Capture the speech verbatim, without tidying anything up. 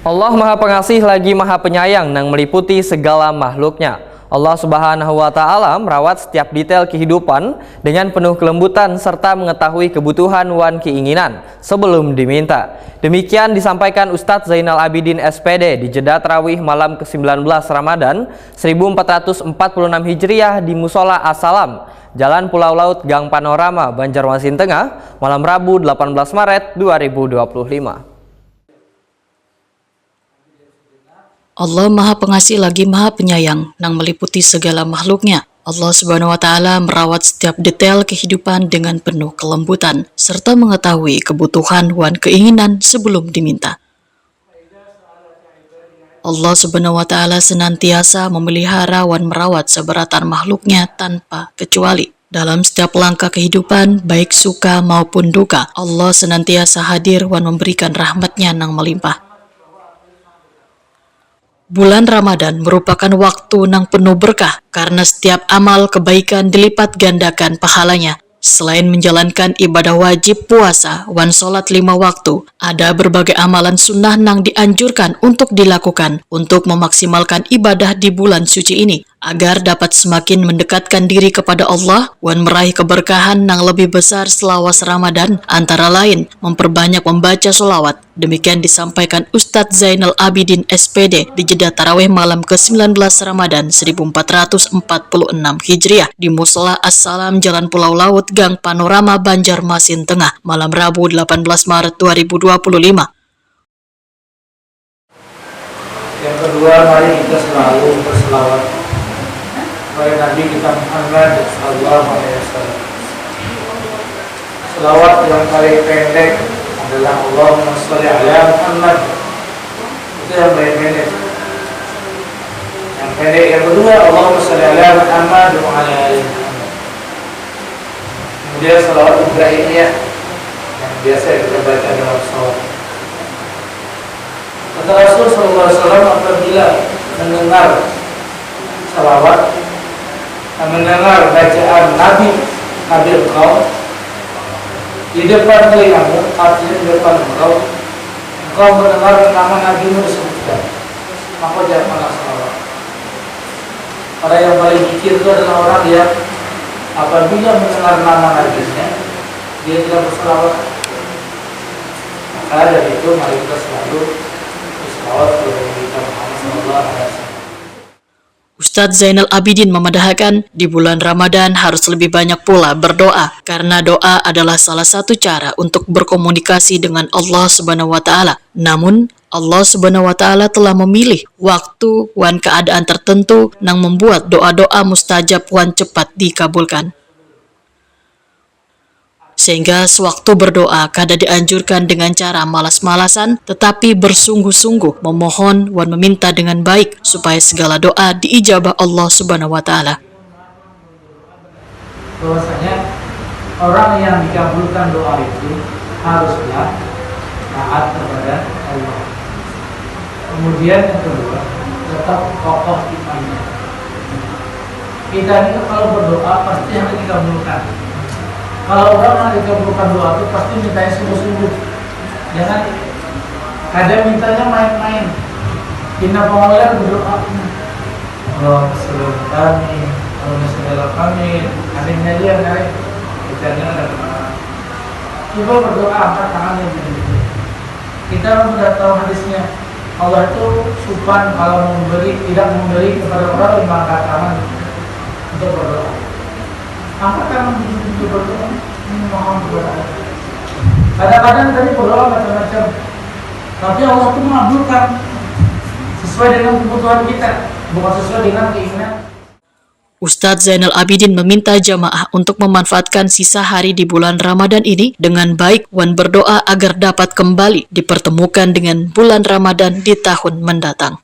Allah Maha Pengasih lagi Maha Penyayang nang meliputi segala makhluknya. Allah Subhanahu wa Ta'ala merawat setiap detail kehidupan dengan penuh kelembutan serta mengetahui kebutuhan wan keinginan sebelum diminta. Demikian disampaikan Ustadz Zainal Abidin S P D di jeda tarawih malam ke sembilan belas Ramadan seribu empat ratus empat puluh enam Hijriah di Musola Assalam, Jalan Pulau Laut, Gang Panorama, Banjarmasin Tengah, malam Rabu delapan belas Maret dua ribu dua puluh lima. Allah Maha Pengasih lagi Maha Penyayang nang meliputi segala makhluknya. Allah Subhanahu wa Ta'ala merawat setiap detail kehidupan dengan penuh kelembutan serta mengetahui kebutuhan wan keinginan sebelum diminta. Allah Subhanahu wa Ta'ala senantiasa memelihara wan merawat sabarataan makhluknya tanpa kecuali. Dalam setiap langkah kehidupan, baik suka maupun duka, Allah senantiasa hadir wan memberikan rahmatnya nang melimpah. Bulan Ramadan merupakan waktu nang penuh berkah karena setiap amal kebaikan dilipat gandakan pahalanya. Selain menjalankan ibadah wajib puasa wan sholat lima waktu, ada berbagai amalan sunnah nang dianjurkan untuk dilakukan untuk memaksimalkan ibadah di bulan suci ini, agar dapat semakin mendekatkan diri kepada Allah wan meraih keberkahan nang lebih besar selawas Ramadan, antara lain memperbanyak membaca sholawat. Demikian disampaikan Ustadz Zainal Abidin S P D di jeda tarawih malam ke sembilan belas Ramadan seribu empat ratus empat puluh enam Hijriah di Musola Assalam, Jalan Pulau Laut, Gang Panorama, Banjarmasin Tengah, malam Rabu delapan belas Maret dua ribu dua puluh lima. Yang kedua, mari kita selalu berselawat kepada Nabi kita Muhammad sallallahu alaihi wasallam. Selawat yang paling pendek adalah Allahumma sholli ala Muhammad. Itu yang paling pendek. Yang pendek yang kedua, Allahumma sholli ala Muhammad wa ala ali Muhammad. Kemudian selawat Ibrahimiyah yang biasa kita baca dalam sholat. Kata Rasul sallallahu alaihi wasallam, apabila mendengar salawat, mendengar bacaan Nabi, Nabi engkau, di depan telingamu, artinya di depan engkau, engkau mendengar nama Nabimu disebutkan, maka ucapkanlah salawat. Orang yang paling kikir itu adalah orang yang apabila mendengar nama Nabinya, dia tidak bersalawat. Maka dari itu, mari kita selalu bersalawat kepada Nabi kita Muhammad sallallahu alaihi wasallam. Ustadz Zainal Abidin memadahakan, di bulan Ramadan harus lebih banyak pula berdoa, karena doa adalah salah satu cara untuk berkomunikasi dengan Allah Subhanahu wa Ta'ala. Namun, Allah Subhanahu wa Ta'ala telah memilih waktu wan keadaan tertentu nang membuat doa-doa mustajab wan cepat dikabulkan. Sehingga sewaktu berdoa kada dianjurkan dengan cara malas-malasan, tetapi bersungguh-sungguh memohon wan meminta dengan baik supaya segala doa diijabah Allah Subhanahu wa Ta'ala. Bahwasanya orang yang dikabulkan doa itu haruslah taat kepada Allah. Kemudian yang kedua, tetap kokoh imannya. Kita ini kalau berdoa pasti akan dikabulkan. Kalau orang yang dikabulkan doa itu pasti mintanya sungguh-sungguh. Jangan ada mintanya main-main. Pina pangoler berdoa. Allahumma sholli kami, Allahumma sholli kami. Anehnya dia, kan? Kita ini ada berdoa. Coba berdoa, angkat tangan yang begini. Kita sudah tahu hadisnya. Allah itu supan kalau memberi, tidak memberi kepada orang yang mengangkat tangan untuk berdoa. Angkat tangan untuk berdoa, ini mohon kepada Allah. Kadang-kadang tadi berdoa macam-macam, tapi Allah itu mengabulkan sesuai dengan kebutuhan kita, bukan sesuai dengan keinginan. Ustadz Zainal Abidin meminta jamaah untuk memanfaatkan sisa hari di bulan Ramadan ini dengan baik wan berdoa agar dapat kembali dipertemukan dengan bulan Ramadan di tahun mendatang.